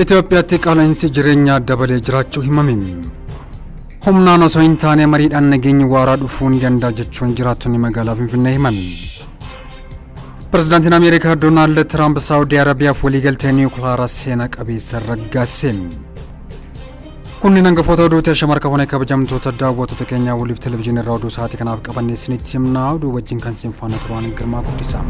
Itoophiyaatti qaala'insi jireenyaa dabalee jiraachuu himame. Humnaan osoo hin taane mariidhaan nageenyi waaraa dhufuu ni danda'a jechuun jiraattonni magaalaa Finfinnee himan. Pirezidaantiin Ameerikaa Doonaald Tiraamp Saawudii Arabiyaaf waliigaltee niwukilaara seena qabeessa raggaasise. Kunneen hangafoota oduuti. Ashama harka fuunee kabajamtoota daawwattoota keenyaa waliif televizyiinii irraa oduu sa'aatii kanaaf qabannee isinitti himna. Oduu wajjin kan isin faana turan Girmaa Guddisaa.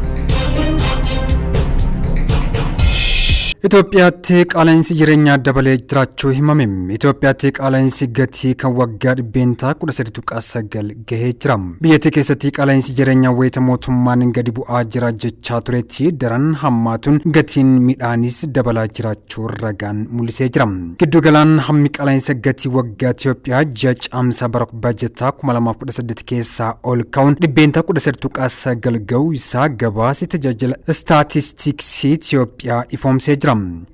Itoophiyaatti qaala'insi jireenyaa dabalee jiraachuu himame. Itoophiyaatti qaala'insi gatii kan waggaa 13.9% gahee jira. Biyyattii keessatti qaala'insi jireenyaa wayita mootummaan gadi bu'aa jira jechaa turetti daran hammaatuun gatiin midhaanis dabalaa jiraachuu ragaan mul'isee jira. Giddugalaan hammi qaala'insa gatii waggaa Itoophiyaa ji'a caamsaa bara bajataa 2018 keessaa ol ka'uun 13.9% ga'uu isaa gabaasi tajaajila istaatistiksii Itoophiyaa ifoomsee jira.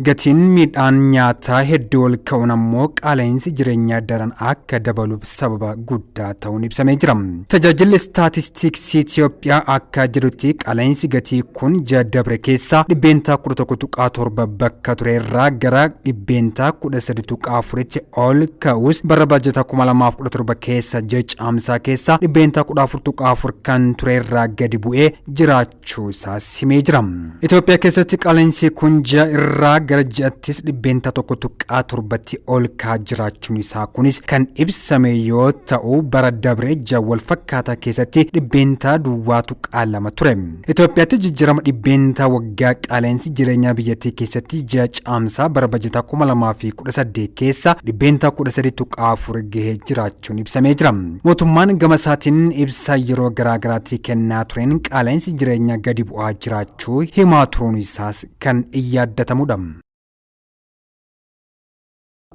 Gatiin midhaan nyaataa hedduu ol ka'uun ammoo qaala'insi jireenyaa daran akka dabaluuf sababa guddaa ta'uun ibsamee jira. Tajaajilli istaatistiksii Itoophiyaa akka jedhutti qaala'insi gatii kun ji'a dabre keessaa 11.7% bakka ture irraa gara 13.4%tti ol ka'us, bara baajata 2017 keessa ji'a caamsaa keessa 14.4% kan ture irraa gadi bu'ee jiraachuu isaas himee jira. Itoophiyaa keessatti qaala'insi kun ji'a irraa gara ji'attis 1.7%tti ol ka'aa jiraachuun isaa kunis kan ibsame yoo ta'u, bara dabre ji'a wal fakkaataa keessatti 0.2% ture. Itoophiyaatti jijjiirama dhibbeentaa waggaa qaala'insi jireenyaa biyyattii keessatti ji'a caamsaa bara bajataa 2018 keessa 13.4% gahee jiraachuun ibsamee jira. Mootummaan gama isaatiin ibsa yeroo garaa garaatti kennaa tureen qaala'insi jireenyaa gadi bu'aa jiraachuu himaa turuun isaas kan yaadatamudha.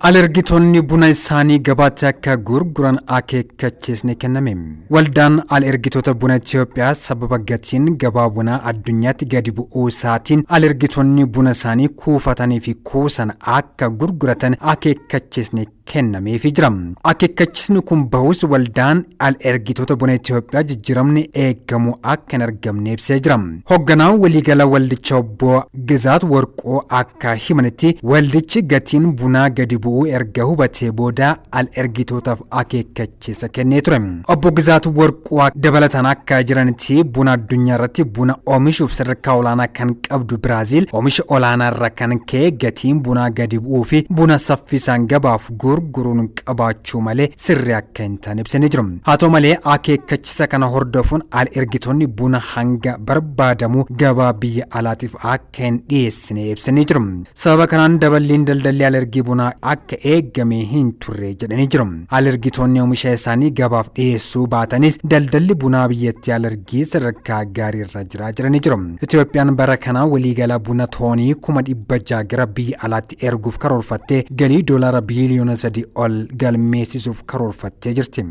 Alergitoonni buna isaanii gabaatti akka gurguran akeekkachiisni kenname. Waldaan alergitoota buna Itoophiyaa sababa gatiin gabaa bunaa addunyaatti gadi bu'uu isaatiin alergitoonni buna isaanii kuufatanii fi kuusan akka gurguratan akeekkachiisni kennameefii jira. Akeekkachiisni kun bahus waldaan alergitoota buna Itoophiyaa jijjiiramni eegamu akka hin argamne ibsee jira. Hoogganaan waliigala waldicha obbo Gizaat Warqoo akka himanitti, waldichi gatiin bunaa gadi bu'uu erga hubatee booda al-ergitootaaf akeekkachiisa kennee ture. Obbo Gizaat Warquu dabalataan akka jiranitti, buna addunyaa irratti buna oomishuuf sadarkaa olaanaa kan qabdu Biraaziil oomisha olaanaa irra kan ka'e gatiin bunaa gadi bu'uu fi buna saffisaan gabaaf gurguruun qabaachuu malee sirrii akka hin taane ibsanii jiru. Haa ta'u malee, akeekkachiisa kana hordofuun al-ergitoonni buna hanga barbaadamu gabaa biyya alaatiif akka hin dhiyeessine ibsanii jiru. Sababa kanaan daballiin daldalli alergii bunaa akka eegame hin turre jedhanii jiru. Alergitoonni oomisha isaanii gabaaf dhiyeessuu baatanis daldalli bunaa biyyattii alergii sadarkaa gaarii irra jira jedhanii jiru. Itoophiyaan bara kana waliigala buna toonii 600,000 gara biyya alaatti erguuf karoorfattee galii doolaara biiliyoona 3 ol galmeessisuuf karoorfattee jirti.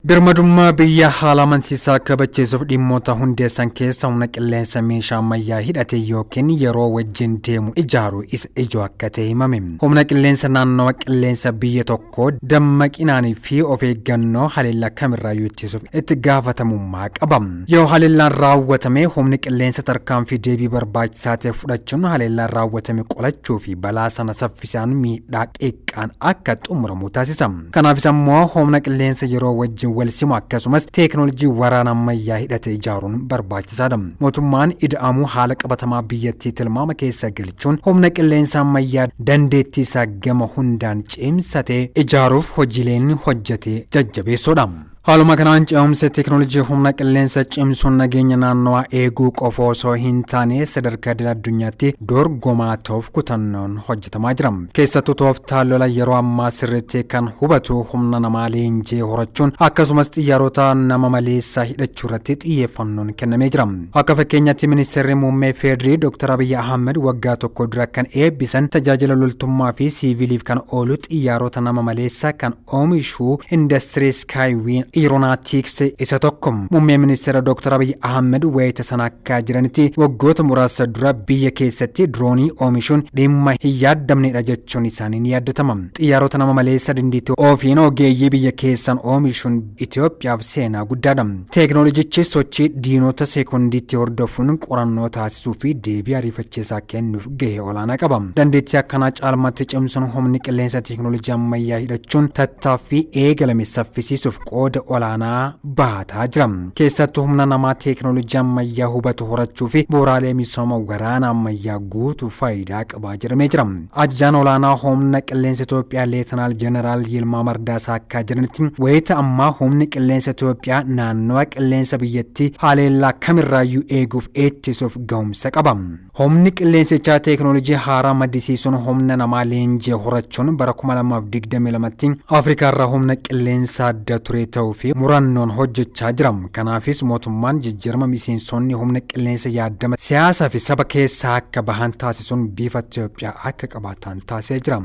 Birmadummaa biyya haala amansiisaa kabachiisuuf dhimmoota hundeessan keessa humna qilleensa meeshaa ammayyaa hidhate yookiin yeroo wajjin deemu ijaaru isa ijoo akka ta'e himame. Humna qilleensa naannawa qilleensa biyya tokkoo dammaqinaanii fi of eeggannoo haleellaa kamirraayyuu ittisuuf itti gaafatamummaa qaba. Yoo haleellaan raawwatame, humni qilleensa tarkaanfii deebii barbaachisaa ta'e fudhachuun haleellaan raawwatame qolachuu fi balaa sana saffisaan miidhaa xiqqaan akka xumuramu taasisa. Kanaafis ammoo humna qilleensa yeroo wajjin wal simu akkasumas teekinooloojii waraana ammayyaa hidhate ijaaruun barbaachisaadha. Mootummaan ida'amuu haala qabatamaa biyyattii tilmaama keessa galchuun humna qilleensa ammayyaa dandeettii isaa gama hundaan cimsatee ijaaruuf hojiileen hojjete jajjabeessoodha. Haaluma kanaan ce'umsa teekinooloojii humna qilleensa cimsuun nageenya naannawaa eeguu qofa osoo hin taane sadarkaa idil addunyaatti dorgomaa ta'uuf kutannoon hojjetamaa jira. Keessattuu tooftaa lola yeroo ammaa sirriitti kan hubatu humna namaa leenjii horachuun akkasumas xiyyaarota nama maleessaa hidhachuu irratti xiyyeeffannoon kennamee jira. Akka fakkeenyaatti, ministeerri muummee Feedrii Dr. Abiyyi Ahmed waggaa tokko dura kan eebbisan tajaajila loltummaa fi siviiliif kan oolu xiyyaarota nama maleessaa kan oomishu indastirii Skywin Aeronautics isa tokko. Muummee ministeera Dr. Abiy Ahmed wayita sana akka jiranitti waggoota muraasa dura biyya keessatti diroonii oomishuun dhimma hin yaaddamnedha jechuun isaanii ni yaaddatama. Xiyyaarota nama maleessa dandeettii ofiin ogeeyyii biyya keessan oomishuun Itoophiyaaf seenaa guddaadha. Teeknooloojichi sochii diinota seekondiitti hordofuun qorannoo taasisuu fi deebii ariifachiisaa kennuuf gahee olaanaa qaba. Dandeettii akkanaa caalmaatti cimsuun humni qilleensa teeknooloojii ammayyaa hidhachuun tattaaffii eegalame saffisiisuuf qooda olaanaa baataa jira. Keessattuu humna namaa teeknooloojii ammayyaa hubatu horachuu fi bu'uuraalee misooma waraana ammayyaa guutuu faayidaa qabaa jedhamee jira. Ajajaan olaanaa humna qilleensa Itoophiyaa Leetanaal Jeneraal Yilmaa Mardaasaa akka jiranitti wayita ammaa humni qilleensa Itoophiyaa naannawa qilleensa biyyattii haleellaa kamirraayyuu eeguuf ittisuuf gahumsa qaba. Humni qilleensichaa teeknooloojii haaraa maddisiisuun humna namaa leenjii horachuun bara 2022tti Afrikaa irraa humna qilleensa adda ture ta'uu fi murannoon hojjechaa jira. Kanaafis mootummaan jijjiirama miseensonni humna qilleensa yaaddama siyaasaa fi saba keessaa akka bahan taasisuun bifa Itoophiyaa akka qabaatan taasisee jira.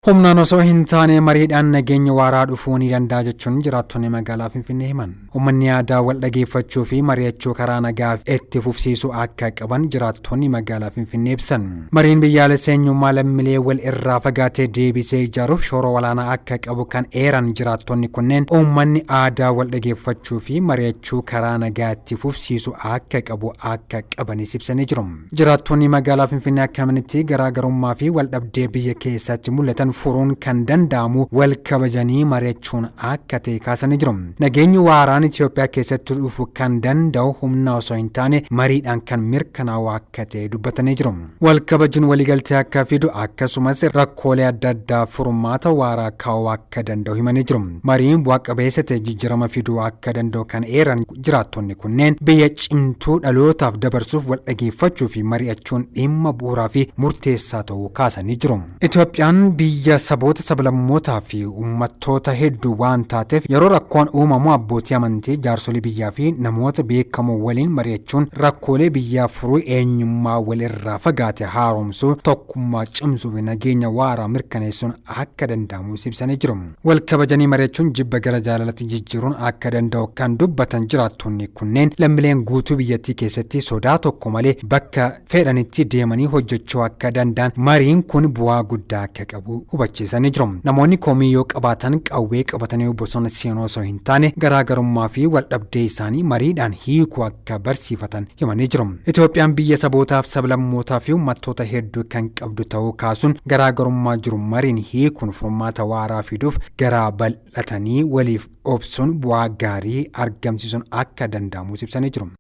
Humnaan osoo hin taane mariidhaan nageenya waaraa dhufuu ni danda'a jechuun jiraattonni magaalaa Finfinnee himan. Uummanni aadaa wal dhageeffachuu fi mari'achuu karaa nagaa itti fufsiisuu akka qaban jiraattonni magaalaa Finfinnee ibsan. Mariin biyyaalessa eenyummaa lammiilee wal irraa fagaatee deebisee ijaaruuf shoora olaanaa akka qabu kan eeran jiraattonni kunneen uummanni aadaa wal dhageeffachuu fi mari'achuu karaa nagaa itti fufsiisuu akka qabu akka qabanis ibsanii jiru. Jiraattonni magaalaa Finfinnee akkamitti garaagarummaa fi wal dhabdee biyya keessatti mul'atan furuun kan danda'amu wal kabajanii mari'achuun akka ta'e kaasanii jiru. Nageenyi waaraan Itoophiyaa keessatti dhufu kan danda'u humna osoo hin taane mariidhaan kan mirkanaa'u akka ta'e dubbatanii jiru. Wal kabajuun waliigaltee akka fidu akkasumas rakkoolee adda addaa furmaata waaraa kaa'uu akka danda'u himanii jiru. Mariin bu'a qabeessa ta'e jijjiirama fiduu akka danda'u kan eeran jiraattonni kunneen biyya cimtuu dhalootaaf dabarsuuf wal dhageeffachuu fi mari'achuun dhimma bu'uuraa fi murteessaa ta'uu kaasanii jiru. Itoophiyaan biyya saboota sablammootaa fi uummattoota hedduu waan taateef yeroo rakkoon uumamu abbootii amantii, jaarsolii biyyaa fi namoota beekamoo waliin mari'achuun rakkoolee biyyaa furuu, eenyummaa walirraa fagaate haaromsuu, tokkummaa cimsuu fi nageenya waaraa mirkaneessuun akka danda'amu ibsanii jiru. Wal kabajanii mari'achuun jibba gara jaalalatti jijjiiruun akka danda'u kan dubbatan jiraattonni kunneen lammiileen guutuu biyyattii keessatti sodaa tokko malee bakka fedhanitti deemanii hojjechuu akka danda'an mariin kun bu'aa guddaa akka qabu hubachiisanii jiru. Namoonni komii yoo qabaatan qawwee qabatanii bosona seenuu osoo hin taane garaagarummaa fi wal dhabdee isaanii mariidhaan hiikuu akka barsiifatan himanii jiru. Itoophiyaan biyya sabootaaf sablammootaa fi uummattoota hedduu kan qabdu ta'uu kaasuun garaagarummaa jiru mariin hiikuun furmaata waaraa fiduuf garaa bal'atanii waliif obsuun bu'aa gaarii argamsiisuun akka danda'amu ibsanii jiru.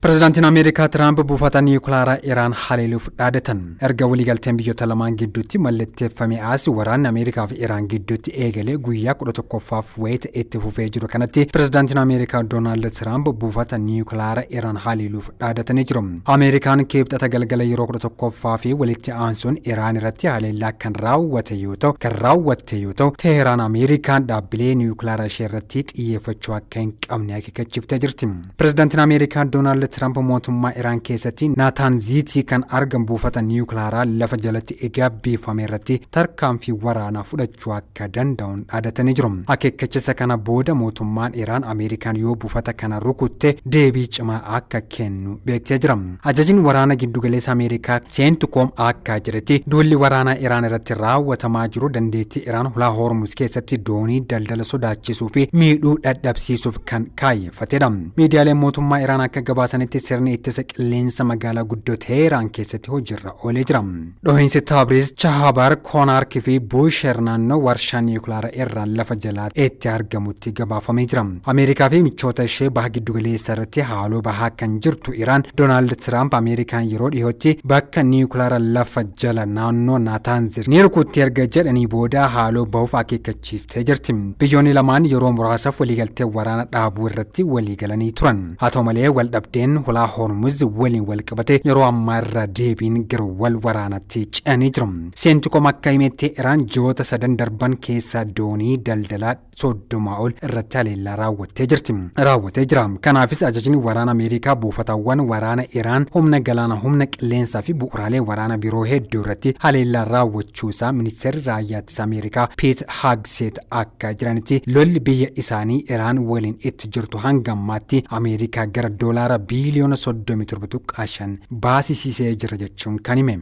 Pireezidaantiin Ameerikaa Tiraamp buufata niwukilaaraa Iraan haleeluuf dhaadatan. Erga waliigalteen biyyoota lamaan gidduutti mallatteeffame as waraanni Ameerikaa fi Iraan gidduutti eegalee guyyaa 11ffaaf wayita itti fufee jiru kanatti Pireezidaantiin Ameerikaa Doonaald Tiraamp buufata niwukilaaraa Iraan haleeluuf dhaadatanii jiru. Ameerikaan kibxata galgala yeroo 11ffaa fi walitti aansuun Iraan irratti haleellaa kan raawwatte yoo ta'u, Teheraan Ameerikaan dhaabbilee niwukilaaraa ishee irratti xiyyeeffachuu akka hin qabne akeekkachiiftee jirti. Pireezidaantiin Ameerikaa Doonaald Tiraamp mootummaa Iraan keessatti Naataanziitii kan argamu buufata niwukilaaraa lafa jalatti eegabbiifame irratti tarkaanfii waraanaa fudhachuu akka danda'uun dhaadatanii jiru. Akeekkachiisa kana booda mootummaan Iraan Ameerikaan yoo buufata kana rukutte deebii cimaa akka kennu beeksisee jira. Ajajni waraana giddugaleessa Ameerikaa CENTCOM akka jedhetti duulli waraanaa Iraan irratti raawwatamaa jiru dandeettii Iraan hulaa Hormuz keessatti doonii daldala sodaachisuu fi miidhuu dadhabsiisuuf kan kaayeffatedha. Miidiyaaleen mootummaa Iraan akka gabaasanitti sirni ittisa qilleensa magaalaa guddoo Teheraan keessatti hojiirra oolee jira. Dhohiinsi Taabriz, Chahabar, Konaark fi Buusher naannoo warshaa niwukilaaraa Iraan lafa jalaa itti argamutti gabaafamee jira. Ameerikaa fi michoota ishee baha giddugaleessa irratti haaloo bahaa kan jirtu Iraan, Doonaald Tiraamp Ameerikaan yeroo dhiyootti bakka niwukilaaraa lafa jala naannoo Naataanzir ni rukutti erga jedhanii booda haaloo bahuuf akeekkachiiftee jirti. Biyyoonni lamaan yeroo muraasaaf waliigaltee waraana dhaabuu irratti waliigalanii turan. Haa ta'u malee wal dhabdeen Waldhabdeen hulaa Hormuz waliin wal qabate yeroo ammaa irra deebiin gara wal waraanatti ce'anii jiru. CENTCOM akka himetti, Iraan ji'oota 3n darban keessa doonii daldalaa 30 ol irratti haleellaa raawwattee jirti. Raawwatee jira. Kanaafis ajajni waraana Ameerikaa buufatawwan waraana Iraan, humna galaana, humna qilleensaa fi bu'uuraalee waraana biroo hedduu irratti haleellaa raawwachuu isaa ministeerri raayyaa ittisa Ameerikaa Piit Haagseet akka jiranitti, lolli biyya isaanii Iraan waliin itti jirtu hanga ammaatti Ameerikaa gara doolaara biiliyoona 37.5 baasisiisee jira jechuun kan hime.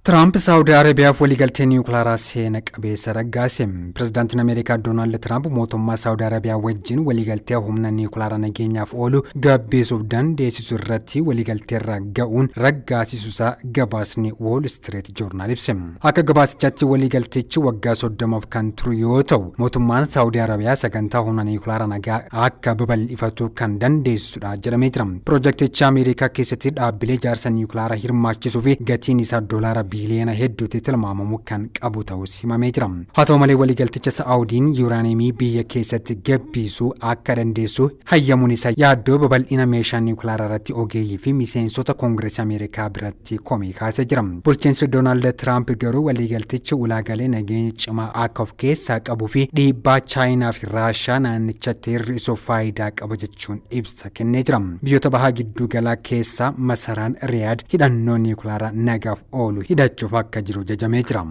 Tiraamp Saawudii Arabiyaaf waliigaltee niwukilaaraa seena qabeessa raggaase. Pirezidaantiin Ameerikaa Doonaald Tiraamp mootummaa Saawudii Arabiyaa wajjin waliigaltee humna niwukilaaraa nageenyaaf oolu gabbisuuf dandeessisu irratti waliigalteerra ga'uun raggaasisuusaa gabaasni Wall Street Journal ibse. Akka gabaasichaatti, waliigaltichi waggaa 30f kan turu yoo ta'u, mootummaan Saawudii Arabiyaa sagantaa humna niwukilaaraa nagaa akka babal'ifatu kan dandeessisudha jedhamee jira. Pirojektichi Ameerikaa keessatti dhaabbilee ijaarsa niwukilaaraa hirmaachisuu fi gatiin isaa doolaara biiliyoona hedduutti tilmaamamu kan qabu ta'us himamee jira. Haa ta'u malee, waliigalticha Saa'udiin yuuraaniyeemii biyya keessatti gabbisuu akka dandeessu hayyamuun isaa yaaddoo babal'ina meeshaa niwukilaaraa irratti ogeeyyii fi miseensota Koongireesii Ameerikaa biratti komii kaasee jira. Bulchiinsi Doonaald Tiraamp garuu waliigaltichi ulaagaalee nageenya cimaa akka of keessaa qabuu fi dhiibbaa Chaayinaa fi Raashaa naannichatti hir'isuuf faayidaa qaba jechuun ibsa kennee jira. Biyyoota bahaa gidduu galaa keessaa masaraan Riyaad hidhannoo niwukilaaraa nagaaf oolu hidhachuuf akka jiru jajamee jira.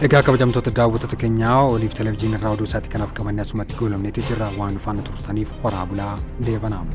Egaa kabajamtoota daawwattoota keenyaa, Oliif Televezyiinii irraa oduu isaatti kanaaf qabannee asumatti goolabneeti jirra. Waan nu faana turtaniif horaa bulaa, deebanaa.